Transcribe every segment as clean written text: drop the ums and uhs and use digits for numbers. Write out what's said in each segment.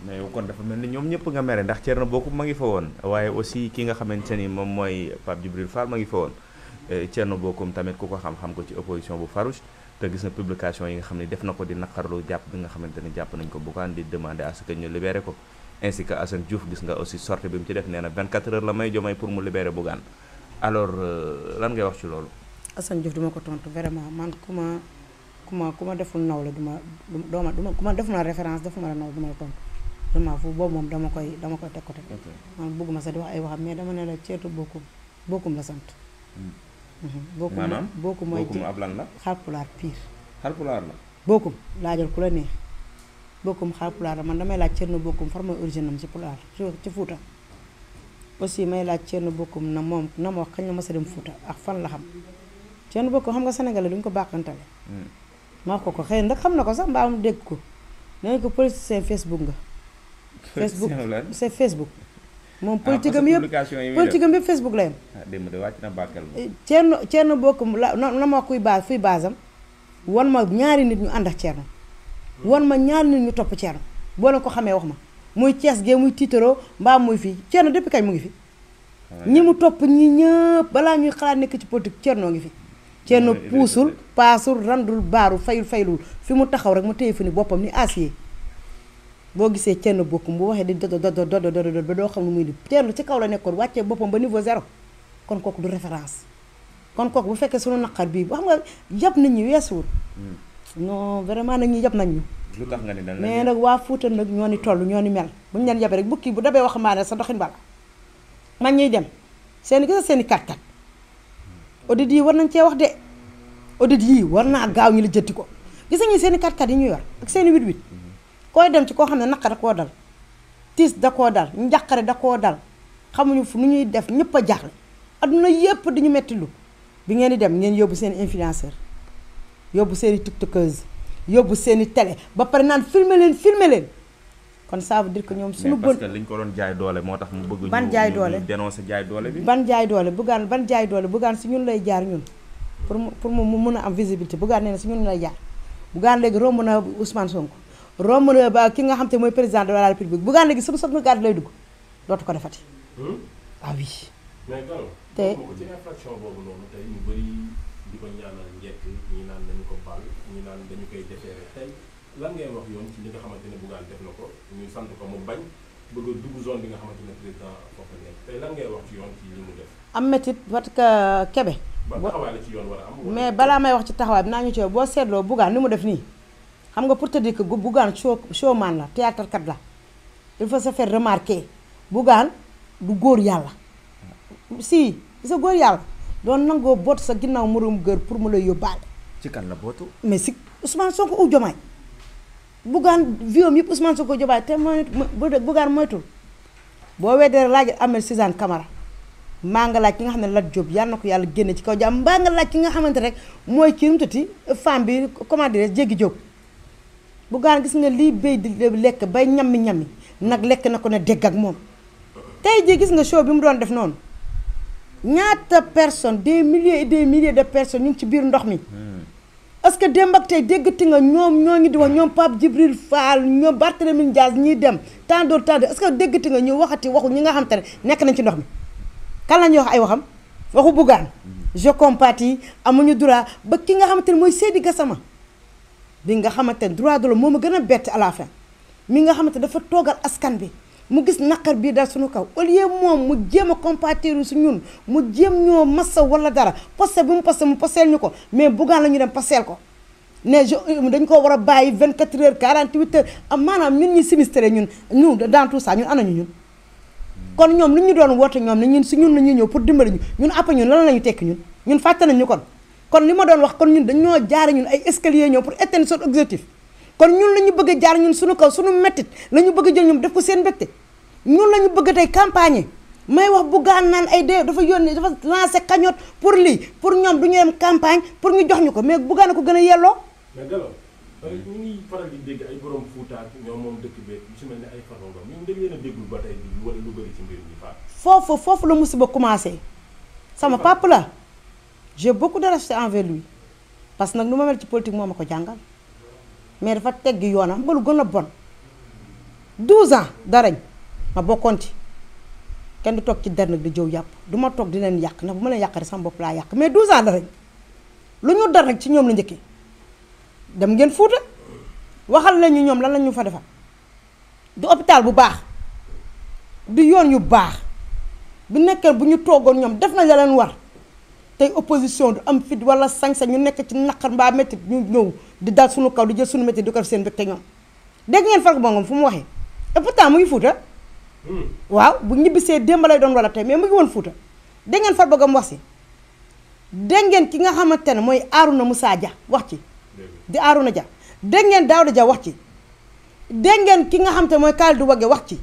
mais yow kon dafa mel ni ñoom ñëpp nga mere ndax Thierno Bocoum ma ngi fa woon waaye aussi ki nga xamante ni moom mooy Pape Djibril Fall ma ngi fa woon Thierno Bocoum tamit ku ko xam-xam ko ci opposition bu farouche te gis na publication yi nga xam ne def na ko di naqarlu jàpp bi nga xamante ni jàpp nañ ko Bougane di demander à ce que ñu libéré ko ainsi que Assane Diouf gis nga aussi sortie bi mu ci def nee na 24 heures la may Diomaye pour mu libérer Bougane alors lan ngay wax ci loolu. Assane Diouf duma ko tontu vraiment man ku ma deful nawle duma ku ma deful na référence deful ma la naw duma la tontu vraiment foofu boobu moom dama koy teg côté. man bëgguma sax di wax ay waxam mais dama ne la Thierno Bocoum la sant. maanaam Bocoum mooy ab lan la. Haalpulaar pire. Haalpulaar la. Bocoum laajal ku la neex Bocoum Haalpulaar la man damay laaj Thierno Bocoum far mooy origine am ci Pulaar ci Fuuta aussi may laaj Thierno Bocoum na ma wax kañ la mës a dem Fuuta ak fan la xam Thierno Bocoum xam nga sénégalais duñ ko bàqantale ma wax ko xëy na xam na ko sax mbaa mu dégg ko nañ ko politicien Facebook nga c'est Facebook moom politique am yëpp Facebook la yem. démb de wàcc na Bakel Thierno Bocoum na ma kuy fuy basam wan ma ñaari nit ñu ànd ak Thierno wan ma ñaari nit ñu topp Thierno boo leen ko xamee wax ma muy Thiès gee muy tiitaroo mbaa muy fii Thierno depuis kañ mu ngi fi. ñi mu topp ñi ñëpp balaa ñuy xalaat nekk ci politique Thierno ngi fi. Thierno puusul paasul randul baaru faylul fi mu taxaw rek mu téye fi ni boppam ni acier. boo gisee Thierno Bocoum bu waxee di dodo ba doo xam lu muy di Thierno ci kaw la nekkoon wàccee boppam ba niveau 0 kon kooku du référence kon kooku bu fekkee sunu naqar bii xam nga yab nit ñi weesuwul non vraiment nag ñi yab nañ ñu lu tax nga ni dañ mais nag waa Fuuta nag ñoo ni toll ñoo ni mel bu ñu leen yabe rek bukki bu dabee waxambaane sa doxin bala man ñuy dem seeni gis seeni kat audit yi war nañ cee wax de audit yi war naa gaaw ñu la jëtti ko gis nañu seeni kat yi ñu yor ak seeni wit koy dem ci koo xam ne naqar da koo dal tiis da koo dal njàqare da koo dal xamuñu fu nu ñuy def ñëpp a jaaxle adduna yëpp di ñu metti lu bi ngeen di dem ngeen yóbbu seen influenceur yóbbu seen i tiktokeuse yóbbu seen i télé ba pare naan filmer leen kon ça veut dire que ñoom suñu parce que liñ ko doon jaay doole moo tax mu bëgg ban jaay doole dénoncer jaay doole bi ban jaay doole Bougane si ñun lay jaar ñun pour mu mën a am visibilité Bougane nee na si ñun lay jaar Bougane léegi romb na Ousmane Sonko romb na ba ki nga xam te mooy président de la République Bougane léegi suñu soxna gàddu lay dugg dootu ko defati. ah oui. mais Gallo te ko ci infraction boobu noonu tey ñu bëri di ko ñaanal njëkk ñi naan dañu ko baal ñi naan dañu koy defeere tey lan ngay wax yoon ci li nga xamante ne Bougane def na ko ñu sant ko mu bañ bëgg a dugg zone bi nga xamante ne président foofu la nekk tey lan ngay wax ci yoon ci li mu def. am métit parce que Kébé. ba taxawaay la ci yoon war a am. mais balaa may wax ci taxawaay bi naa ñu ci boo seetloo Bougane ni mu def nii. xam nga pour te dire que Bougane showman la théâtre kat la il faut se faire remarquer Bougane du góor yàlla si sa góor yàlla doon nangoo boot sa ginnaaw moroom gër pour mu lay yóbbaale. ci kan la bootu. mais si Ousmane Sonko ou Diomaye Bougane viom yëpp Ousmane Sonko Diomaye te mooy Bougane moytul boo weddee laaj Ahmed Suzanne Camara maa nga laaj ki nga xam ne Lat Diop yàlla na ko yàlla génne ci kaw jàmm mbaa nga laaj ki nga xamante rek mooy kii nu mu tati femme bi comment dire Jéggi Diop. Bougane gis nga lii béy di lekk bay ñammi nag lekk na ko ne dégg ak moom tey jii gis nga show bi mu doon def noonu ñaata personnes des milliers et des milliers de personnes ñu ngi ci biir ndox mi. est-ce que démb ak tey déggati nga ñoom ñoo ngi di wax ñoom Pape Djibril Fall ñoom Barthélémy Dias ñiy dem tant d'autres est-ce que déggati nga ñu waxati waxu ñi nga xam te ne nekk nañ ci ndox mi kan la ñuy wax ay waxam waxu Bougane je compatis amuñu droit ba ki nga xamante ne mooy Seydi Gassama bi nga xamante ne droit de l'homme moo ma gën a bett à la fin mi nga xamante dafa toogal askan bi mu gis naqar bii dal suñu kaw au lieu moom mu jéem a compatir su ñun mu jéem ñoo massa wala dara posté bi mu posté mu posteel ñu ko mais Bougane la ñu dem posteel ko ne dañ ko war a bàyyi 24 heures 48 heures am maanaam ñun ñi sinistré ñun dans tout ça ñun anañu ñun kon ñoom lu ñu doon woote ñoom ne ñun si ñun la ñuy ñëw pour dimbali ñu ñun après ñun lan la ñu tekki ñun fàtte nañ ñu kon li ma doon wax kon ñun dañoo jaare ñun ay escalier ñëw pour atteindre son objectif kon ñun la ñu bëgg a jaar ñun suñu kaw suñu mettit la ñu bëgg a jël ñoom def ko seen mbégte ñun la ñu bëgg tey campagne may wax Bougane naan ay dee dafa yónnee dafa lancé cagnotte pour lii pour ñoom du ñu dem campagne pour ñu jox ñu ko mais Bougane ko gën a yelloo. mais Gallo ñu ngi faral di dégg ay borom Fuuta ñoom moom dëkk beeg lu si mel ne ay farandoo ñun dañ leen a déggul ba tey bi wala lu bëri ci mbir mi foofu la musiba commencé sama papa la j'ai beaucoup de respect envers lui parce que nag nu ma mel ci politique moo ma ko jàngal mais dafa teggi yoonam ba lu gën a bon 12 ans darañ ma bokkoon ci kenn du toog ci der nag di jëw yàpp du ma toog di leen yàq ndax bu ma leen yàqee sama bopp laa yàq mais 12 ans darañ lu ñu dar rek ci ñoom la njëkkee dem ngeen Fuuta waxal nañu ñoom lan la ñu fa defal du hôpital bu baax du yoon yu baax bu nekkee bu ñu toogoon ñoom def nañ la leen war tey opposition du am fit wala sañ-sañ ñu nekk ci naqar mbaa métti ñu ñëw di dal suñu kaw di jël suñu métti di ko def seen mbégte ñoom dégg ngeen Farba Ngom fu mu waxee et pourtant mu ngi Fuuta waaw bu ñibbisee démb lay doon wala tey mais mu ngi woon Fuuta dégg ngeen Farba Ngom wax si dégg ngeen ki nga xamante ne mooy Arouna Moussa Dia wax ci di Arouna Dia dégg ngeen Daouda Dia wax ci dégg ngeen ki nga xamante ne mooy Kalidou Wague wax ci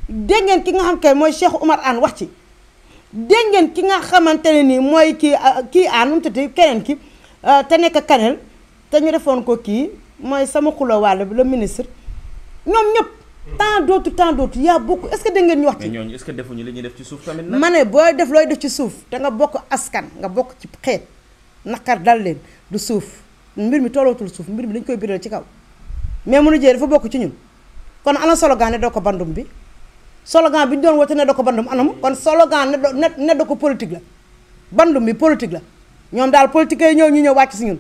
dégg ngeen ki nga xamante ne mooy Cheikh Oumar Anne wax ci dégg ngeen ki nga xamante ne nii mooy kii Anne mu tudd keneen ki te nekk Kanel te ñu defoon ko kii mooy sama xuloo wàll bi le ministre ñoom ñëpp tant d'autres yaa bokk est-ce que dégg ngeen ñu wax ci. mais ñooñu est-ce que defuñu li ñuy def ci suuf tamit nag. ma ne booy def looy def ci suuf te nga bokk askan nga bokk ci xeet naqar dal leen du suuf mbir mi tollootul suuf mbir mi dañu koy biral ci kaw mais mënu jee dafa bokk ci ñun kon ana slogan ne doo ko bandum bi slogan bi ñu doon woote ne doo ko bandum anam kon slogan ne doo ko politique la bandum bi politique la ñoom daal politique yi ñëw ñu ñëw wàcc si ñun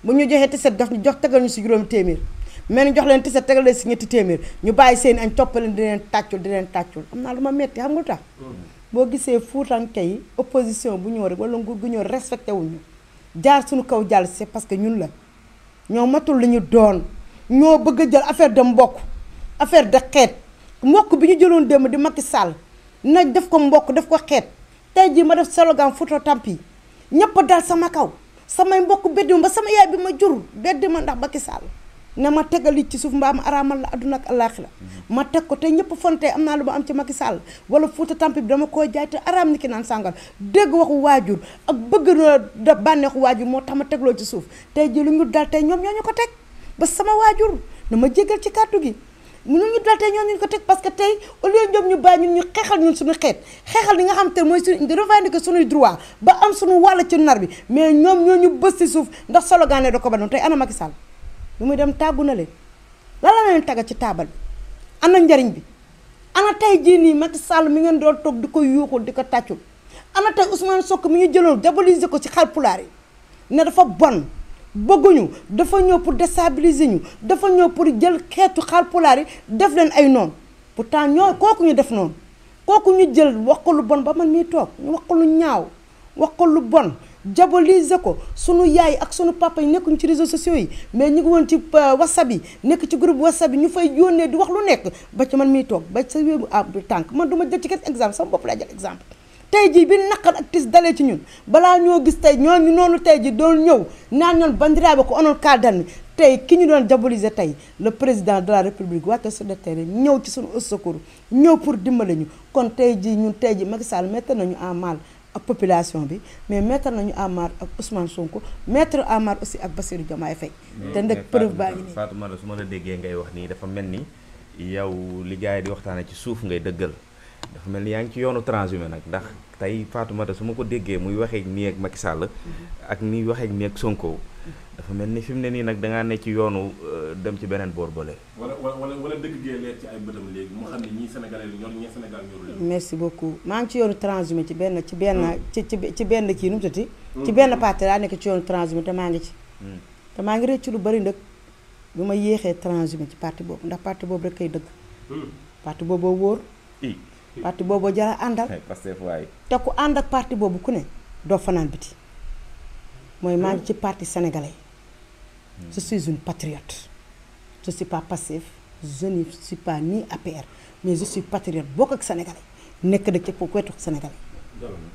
bu ñu joxee tiset jox tegal ñu si juróomi téeméer mais ñu jox leen tiset tegal leen si ñetti téeméer ñu bàyyi seen añ toppaleen di leen tàccul am naa lu ma metti xam nga lu tax boo gisee fuutanke yi opposition bu ñëw rek wala nguur gu ñëw respecté wuñu jaar suñu kaw jàll c'est parce que ñun la ñoo matul li ñu doon ñoo bëgg a jël affaire de mbokk affaire de xeet mbokk bi ñu jëloon démb di Macky Sall na def ko mbokk def ko xeet tey jii ma def slogan Fouta Tampi ñëpp dal sama kaw samay mbokk beddi ma ba sama yaay bi ma jur beddi ma ndax Macky Sall ne ma tegal li ci suuf mbaa ma araamal la adduna ak àllaaxira ma teg ko te ñëpp fonte am naa lu ma am ci Macky Sall wala Fouta Tampi bi dama koy jaay te araam ni ki naan sàngal dégg waxu waajur ak bëgg na bànneexu waajur moo tax ma tegloo ci suuf tey jii lu ñu dal tey ñoom ñoo ñu ko teg ba sama waajur na ma jégal ci kàddu gi lu ñu dal tey ñoom ñu ko teg parce que tey au lieu ñoom ñu bàyyi ñun ñu xeexal ñun suñu xeet xeexal li nga xam te mooy suñu di revendiquer suñuy droit ba am suñu wàll ci nar bi mais ñoom ñoo ñu bës ci suuf ndax slogan ne da ko ba tey ana Macky Sall lu muy dem tàggu na leen lan la leen tagga ci taabal bi ana njariñ bi ana tey jii nii Macky Sall mi ngeen doon toog di ko yuuxul di ko tàccul ana tey Ousmane Sonko mi ngi jëloon diaboliser ko ci Haalpulaar yi ne dafa bon bëgguñu dafa ñëw pour déstabiliser ñu dafa ñëw pour jël xeetu Haalpulaar yi def leen ay noonu pourtant ñoo kooku ñu def noonu kooku ñu jël wax ko lu bon ba man mii toog ñu wax ko lu ñaaw wax ko lu bon diaboliser ko sunu yaay ak sunu papa yi nekkuñu ci réseaux sociaux yi mais ñu ngi woon ci whatsapp yi nekk ci groupe whatsapp yi ñu fay yónnee di wax lu nekk ba ci man miy toog ba sa wéebu du tànk man duma jël ci kenn exemple sama bopp laa jël exemple tey jii bi naqar ak tis dalee ci ñun balaa ñoo gis tey ñooñu noonu tey ji doon ñëw naan ñoon bandiraabe ko onoon kaldan mi tey ki ñu doon diaboliser tey le président de la république wàcce sur le terrain ñëw ci suñu secours ñëw pour dimbale ñu kon tey jii ñun tey ji Macky Sall mettre nañu en mal ak population bi mais mettre nañu en mal ak Ousmane Sonko mettre en mal aussi ak Bassirou Diomaye Faye te nag preuve baa ngi nii Fatoumata su ma la déggee ngay wax nii dafa mel ni yow li gars yi di waxtaane ci suuf ngay dëggal dafa mel ni yaa ngi ci yoonu transhumé nag ndax tey Fatoumata su ma ko déggee muy waxee nii ak Macky Sall ak ni waxee nii ak Sonko dafa mel ni fi mu ne nii nag dangaa ne ci yoonu dem ci beneen boor bële. wala dëgg gee leer ci ay bëtam léegi mu xam ne ñii Sénégalais la ñor ñii Sénégal ñorul leen. merci beaucoup maa ngi ci yoonu transhumé ci benn ci benn kii nu mu tuddati ci benn parti laa nekk ci yoonu transhumé te maa ngi ci te maa ngi rëcc lu bari nag bu ma yéexee transhumé ci parti boobu ndax parti boobu rek kay dëgg parti boobu wóor parti boobu jara àndal te ku ànd ak parti boobu ku ne doo fanaan biti mooy maa ngi ci parti sénégalais je suis une patriote je suis pas passif je ne suis pas ni APR mais je suis patriote bokk ak sénégalais nekk dëkk ci wetu sénégalais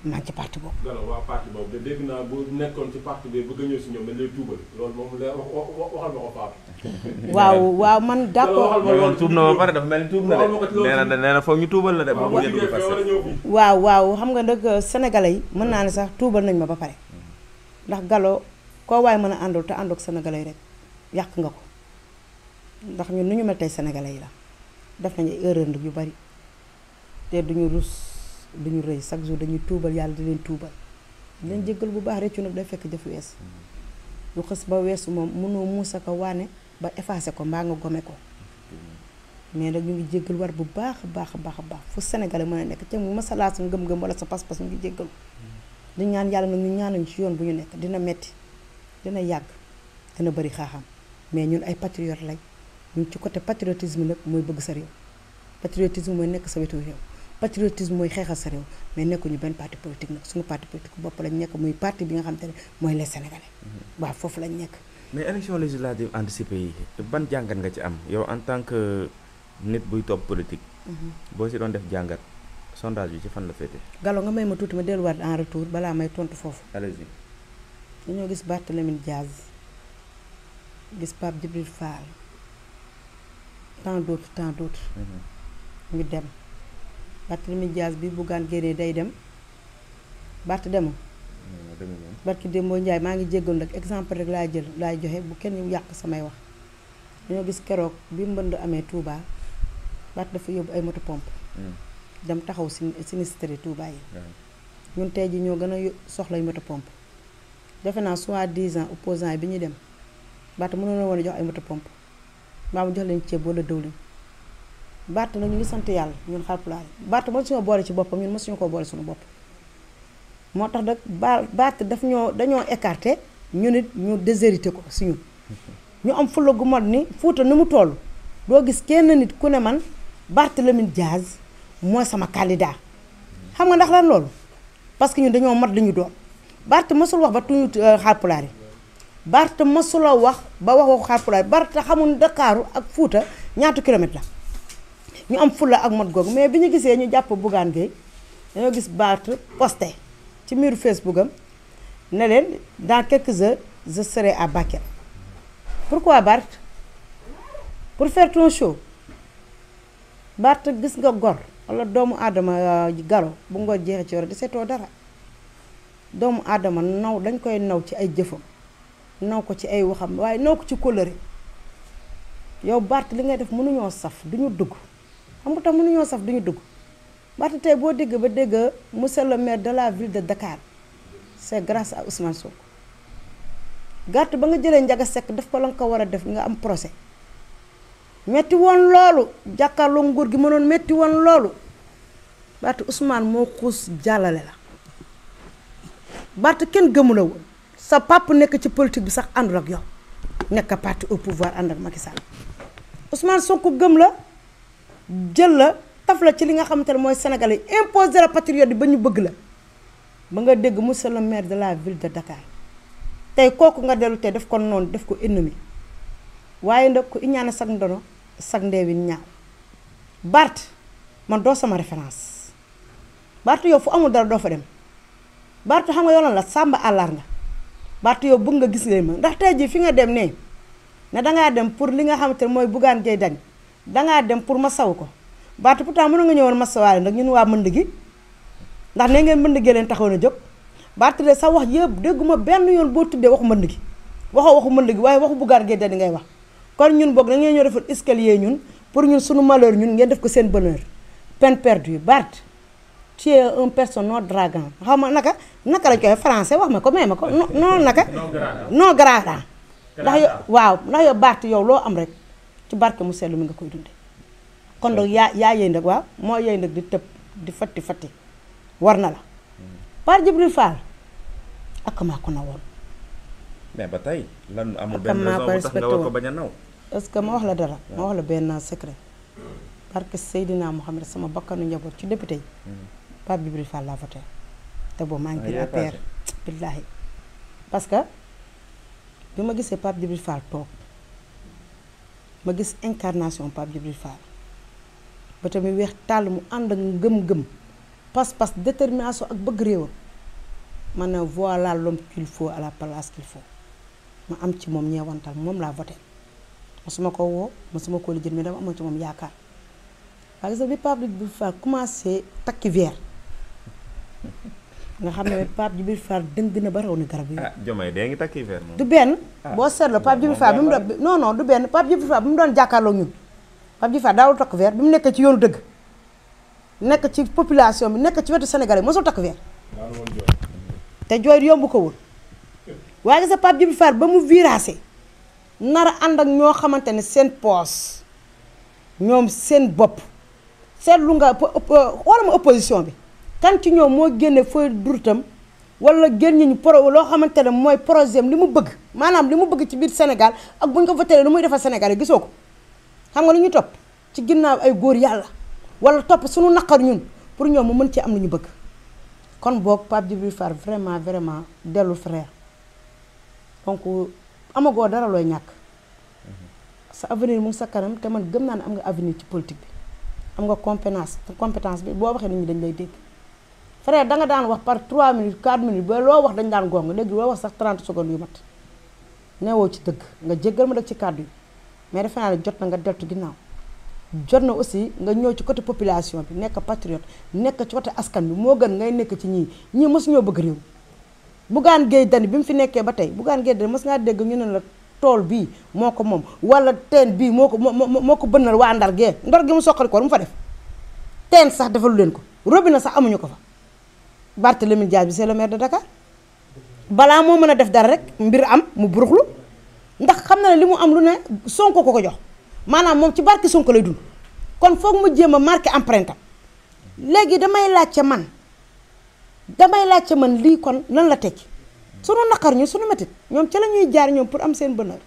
maa ngi ci parti boobu. Gallo waa parti boobu de dégg naa bu nekkoon ci parti bi bëgg a ñëw si ñoom dañ lay tuubal loolu moom la waxal ma ko Fatou. waaw man d'accord. loolu tuub na ba pare dafa mel ni tuub na de nee na foog ñu tuubal la de. waaw xam nga nag sénégalais yi mën naa ne sax tuubal nañ ma ba pare ndax Gallo koo waaye mën a àndul te àndoog sénégalais yi rek yàq nga ko ndax ñun nu ñu mel tey sénégalais yi la def nañu ay erreur yu bari te duñu rus duñu rëy chaque jour dañuy tuubal yàlla di leen tuubal di leen jéggal bu baax réccu nag day fekk jëf wees lu xës ba weesu moom mënoo muusa ko waane ba effacé ko mbaa nga gome ko mais nag ñu ngi jéggal war bu baax a baax a baax a baax fu Sénégalais mën a nekk te mu masala sa ngëm-ngëm wala sa pas-pas ñu ngi jéggal di ñaan yàlla nag ñu ñaanañ ci yoon bu ñu nekk dina metti dina yàgg dina bëri xaaxam mais ñun ay patriote lañ ñun ci côté patriotisme nag mooy bëgg sa réew patriotisme mooy nekk sa wetu réew patriotisme mooy xeexal sa réew mais nekkuñu benn parti politique nag suñu parti politique bopp lañ nekk muy parti bi nga xam te ne mooy les Sénégalais waaw foofu lañ nekk. mais élection législative anticipée yi ban jàngat nga ci am yow en tant que nit buy topp politique. boo si doon def jàngat sondage bi ci fan la féete. Gallo nga may ma tuuti ma delluwaat en retour balaa may tontu foofu. allez-y. dañoo gis Barthélémy Diaz gis Pape Djibril Fall tant d'autres. ñu dem Barthélémy Diaz bi Bougane génnee day dem Barth demul. barki Demba Ndiaye maa ngi jéggoon rek exemple rek laay joxe bu kenn yàq samay wax dañoo gis keroog bi mbënd amee Touba Barth dafa yóbbu ay moto pompe dem taxaw sinistre Touba yi ñun tey ji ñoo gën a soxlay moto pompe defe naa soi-disant opposant yi bi ñuy dem Barth mënoon na woon a jox ay moto pompe mbaa mu jox leen ceeb wala dëwlin Barth nag ñu ngi sant yàlla ñun Haalpulaar Barth mësuñu boole ci boppam ñun mësuñu ko boole suñu bopp moo tax nag Barth dañoo écarté ñu nit ñu déshérité ko si ñun ñu am fulla gu mod ni Fuuta ni mu toll doo gis kenn nit ku ne man Barthélémy Diaz mooy sama candidat xam nga ndax lan loolu parce que ñun dañoo mat li ñu doon Barth mësul wax ba tuñu Haalpulaar yi Barth mësula wax ba waxu Haalpulaar yi Barth xamul Ndakaaru ak Fuuta ñaata kilomètre la ñu am fulla ak mot googu mais bi ñu gisee ñu jàpp Bougane Gueye dañoo gis Barth posté ci muru Facebook am ne leen dans quelques heures je serai à Bakel. Pourquoi Barth? Pour faire ton show. Barth gis nga gor wala doomu aadama Gallo bu ngoo jeexee ci war di seetoo dara doomu aadama naw dañ koy naw ci ay jëfam naw ko ci ay waxam waaye naw ko ci kóllëre yow Barth li ngay def mënuñoo saf duñu dugg xam nga tax mënuñoo saf duñu dugg Barth tey boo dégg ba dégg monsieur le maire de la ville de Dakar c'est grâce à Ousmane Sonko gàtt ba nga jëlee Ndiaga Seck def ko la nga ko war a def nga am procès metti woon loolu jàkkaarloo nguur gi mënoon metti woon loolu Barth Ousmane moo xuus jàllale la Barth kenn gëmu la woon sa papa nekk ci politique bi sax àndul ak yow nekk parti au pouvoir ànd ak Macky Sall Ousmane Sonko gëm la jël la taf la ci li nga xamante ne mooy Sénégalais yi imposé la patriote yi ba ñu bëgg la ba nga dégg monsieur le maire de la ville de Dakar tey kooku nga dellu tey def ko noonu def ko ennemi waaye nag ko iñaane sag ndono sag ndeewin ñaaw Barth man doo sama référence Barth yow fu amul dara doo fa dem Barth xam nga yoon la sàmba àllar nga Barth yow bëgg nga gis ngay ma ndax tey jii fi nga dem ne dangaa dem pour li nga xamante ne mooy Bougane Gueye Dany dangaa dem pour ma saw ko Barth pourtant mën nga ñëwoon masawaale nag ñun waa mënd gi ndax ne ngeen mënd gi leen taxawoon a jóg Barth de sa wax yëpp dégguma benn yoon boo tuddee waxu mënd gi waxu mënd gi waaye waxu Bougane Gueye Dany ngay wax kon ñun boog da ngeen ñoo defal escalier ñun pour ñun suñu malheur ñun ngeen def ko seen bonheur peine perdue Barth tu es un personne non draguant xaw ma naka lañ koy français wax ma ko may ma ko non naka non gradant ndax yow waaw ndax yow Barth yow loo am rek ci barke mu sellu mi nga koy dunde kon donc yaa yéy nag waaw moo yéy nag di tëb di fatti war na la Pape Djibril Fall ak maa ko na woon mais ba tey lan amul benn raison bu tax nga war ko bañ a naw est-ce que ma wax la dara ma wax la benn secret parce que Seydina Mohamed sama bakkanu njaboot ci député yi Pape Djibril Fall laa voté te boobu maa ngi gën a peer billaahi parce que bi ma gisee Pape Djibril Fall toog ma gis incarnation Pape Djibril Fall ba tamit weex tàll mu ànd ak ngëm-ngëm pas-pas détermination ak bëgg réewam ma ne voilà l'homme qu'il faut à la place qu'il faut ma am ci moom ñeewantal moom laa voté masuma ko woo masuma ko lijjën mais dama amoon ci moom yaakaar waaye gis nga bi Pape Djibril Fall commencé takki verre nga xam ne Pape Djibril Fall dëng na ba raw ni garab yi. ah Diomaye dee ngi takki verre moom. du benn boo seetloo Pape Djibril Fall bi mu doon non du benn Pape Djibril Fall bi mu doon jàkkaarloo ñun Pape Djibril Fall daawul takk verre bi mu nekk ci yoonu dëgg nekk ci population bi nekk ci wetu Sénégalais mosul takk verre te jooy yomb ko woon waaye gis nga Pape Djibril Fall ba mu virasé nar a ànd ak ñoo xamante ne seen poos ñoom seen bopp seetlu nga wala ma opposition bi kan ci ñoom moo génne feuille de route wala génne ñu loo xamante ne mooy projet li mu bëgg maanaam li mu bëgg ci biir Sénégal ak bu ñu ko voté lu muy defal Sénégal yi gisoo ko xam nga lu ñuy topp ci ginnaaw ay góor yàlla wala topp suñu naqar ñun pour ñoom mu mën ci am lu ñu bëgg kon boog Pape Djibril Fall vraiment dellu frère donc amagoo dara looy ñàkk sa avenir mu ngi sa kanam te man gëm naa ne am nga avenir ci politique bi am nga compétence bi boo waxee nit ñi dañ lay dégg frère da nga daan wax par 3 minutes 4 minutes ba loo wax dañ daan gong léegi loo wax sax 30 secondes yu mat newoo ci dëgg nga jéggal ma dëgg ci kàddu yi mais defe naa ne jot na nga deltu ginnaaw jot na aussi nga ñëw ci côté population bi nekk patriote nekk ci côté askan bi moo gën ngay nekk ci ñii mësuñoo bëgg réew Bougane Gueye Dany bi mu fi nekkee ba tey Bougane Gueye Dany mës ngaa dégg ñu ne la tool bii moo ko moom wala teen bii moo ko bënnal waa Ndar gee Ndar gi mu soqali ko lu mu fa def teen sax defalu leen ko robinet sax amuñu ko fa Barthélémy Dias bi c'est le maire de Dakar balaa moo mën a def dara rek mbir am mu buruxlu ndax xam na ne li mu am lu ne Sonko ko jox maanaam moom ci barki Sonko lay dund kon foog mu jéem a marqué empreinte am léegi damay laajte man lii kon lan la tekki sunu naqar ñu sunu métit ñoom ca la ñuy jaar ñoom pour am seen bonheur